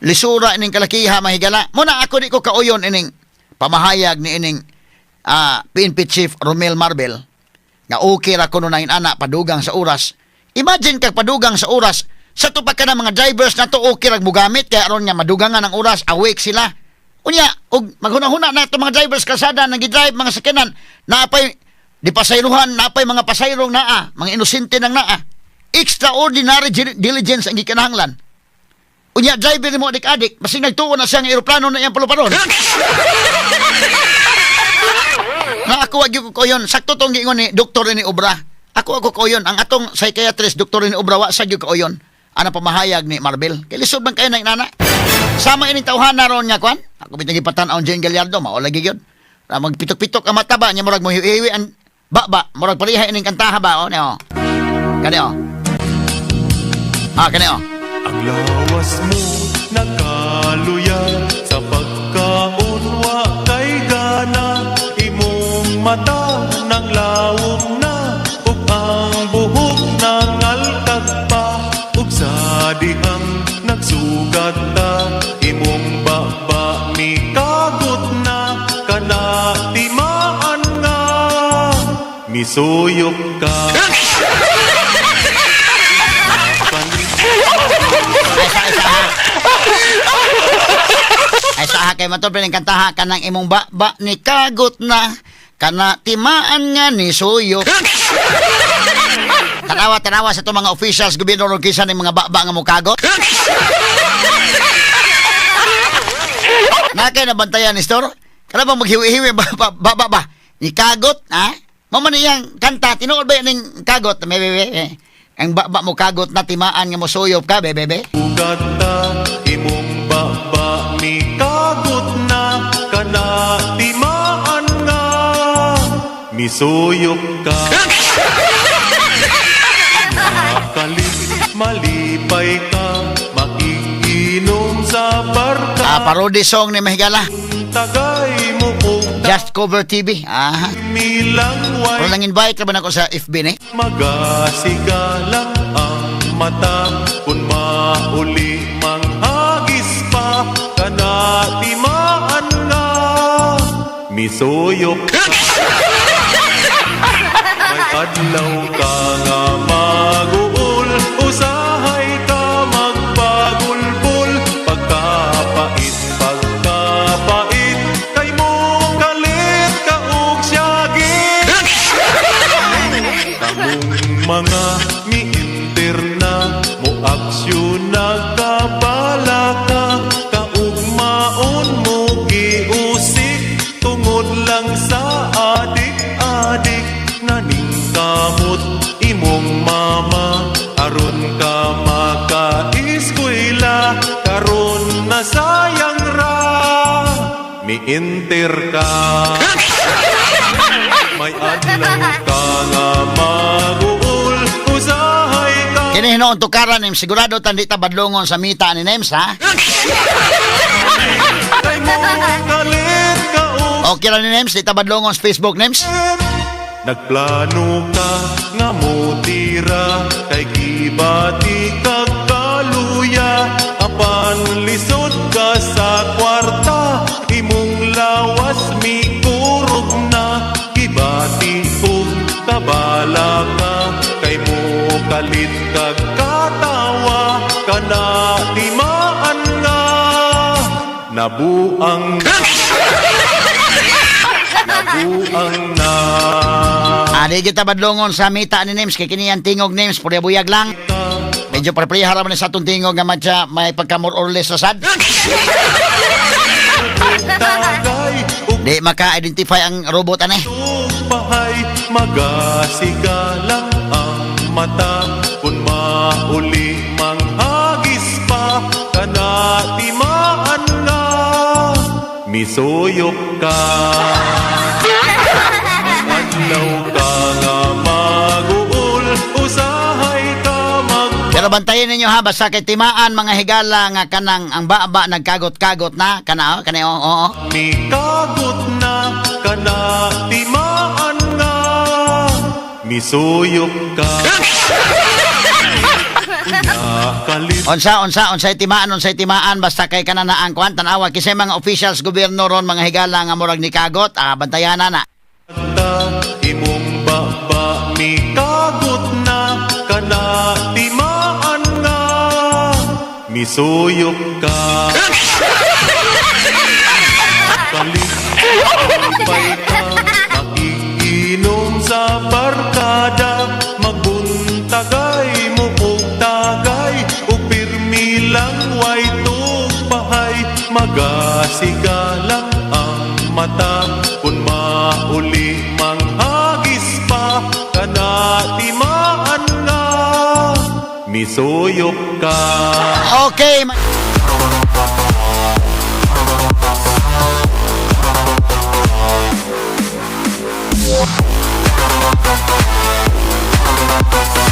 Lisura ining kalakiha, mga higala. Muna ako di ko kauyon ining pamahayag ni ining PNP Chief Romel Marbil nga okay ra kuno na ana padugang sa oras. Imagine kag padugang sa oras sa tupa ka na mga drivers na to, okay ra mugamit kaya aron nga madugangan ang oras, awake sila. Unya, og maghuna-huna na itong mga drivers kalsada nagi-drive mga sakyanan, naapay di pasayruhan, naapay mga pasayrong naa, mga inosente nang naa. Extraordinary diligence ang gikinahanglan. Unya, driver mo adik-adik, basig nagtuo na siya nga eroplano na iyang paluparon. Na ako wag ko yon, sakto tong giingon ni Dr. ni Obra. Ako ko yon, ang atong psychiatrist Dr. ni Obra wa sa gyud kauyon. Ana pamahayag ni Marbil. Kay lisod man kayo na inana. Sama ining tawhana ron nga kwan. Ako bitang gipatan-aw Jane Gallardo, mao lagi gyud. Ra magpitok-pitok ang mata ba niya, murag mohiwi ang ba ba, murag pareha ining kantaha ba o niyo. Kani o. Ah, kani o. Ang lawas mo nakaluya sa pagkaon, wa kay gana, imong mata nanglawom na ug ang buhok nangalkag pa, ug sa dihang nagsugat ta, imong baba ni kagot na, kana timaan nga misuyok ka. Ay sa isa ha. Ay sa kay matod pa kantaha kanang imong ba ba ni kagot na, kana timaan nga ni suyok. Tanawa, tanawa sa itong mga officials gobyerno ron kisa ni mga ba nga mukagot. Na kay nabantayan ni store? Kana bang maghiwi-hiwi ba ba ba ba, ba? Ni kagot ha? Mao man iyang kanta, tinuod ba ning kagot? Be, be, be. Ang ba mo kagot na timaan nga mosuyop ka, be, be, be. Ugat ta, imong baba ni kagot na, kana timaan nga misuyok ka. Makalit, malipay ka, makikinom sa barka. Ah, parody song ni Mahigala. Tagay mo og Just Cover TV. Ah. milangway. Pero nang invite ka ba na ako sa FB ni? Magasiga lang ang mata kung mauli manghagis pa, kana timaan nga misuyok ka. May adlaw ka nga maguol, usahay ka magpagulbol, pagkapait, pagkapait, kay mo kalit ka og siyagit. Kamong mga miinterna, mo aksyon nagkabala ka, kaugmaon mo giusik, tungod lang sa adik-adik, naningkamot imong mama, aron ka maka-eskwela, karon nasayang ra, miinter ka. May adlaw ka nga maguol, usahay ka. Kini hinuon tukaran nim sigurado tan di ta badlongon sa mita ni Nems ha. Kay mo kalit ka og Okay ra ni Nems, di ta badlongon sa Facebook Nems. Nagplano ka nga mutira, kay gibati kag kaluya, apan lisod ka sa kwarta, imong lawas mikurog na, gibati og kabala ka, kay mo kalit kag katawa, kana timaan nga nabuang nabuang na. Di kita badlongon sa mita ni Nems kay kini ang tingog Nems purya buyag lang. Medyo pare-pareha ra man sa atong tingog nga matcha may pagka more or less sa sad. Tagay ug Di maka-identify ang robot ani. bahay, magasiga lang ang mata kung mauli manghagis pa, kana timaan nga misuyok ka. Adlaw ka nga maguol, usahay ka mag Pero bantayan ninyo ha, basta kay timaan mga higala nga kanang ang baba nagkagot-kagot na, kana oh, kani oh, oo. Mikagot na, kana timaan nga misuyok ka. Unya kalip. Unsa, unsa, unsay timaan, unsay timaan, basta kay kanana ang kuan, tanawa kisay mga officials gobyerno ron, mga higala, nga murag ni kagot, bantayan na. Ta imong baba mikagot na kana timaan nga misuyok ka. Kalipay ka makikinom sa barkada, magbuntagay mo og tagay ug pirmi lang way tugpahay, magasiga lang ang mata kun mauli manghagis pa kana timaan nga misuyok ka. Okay.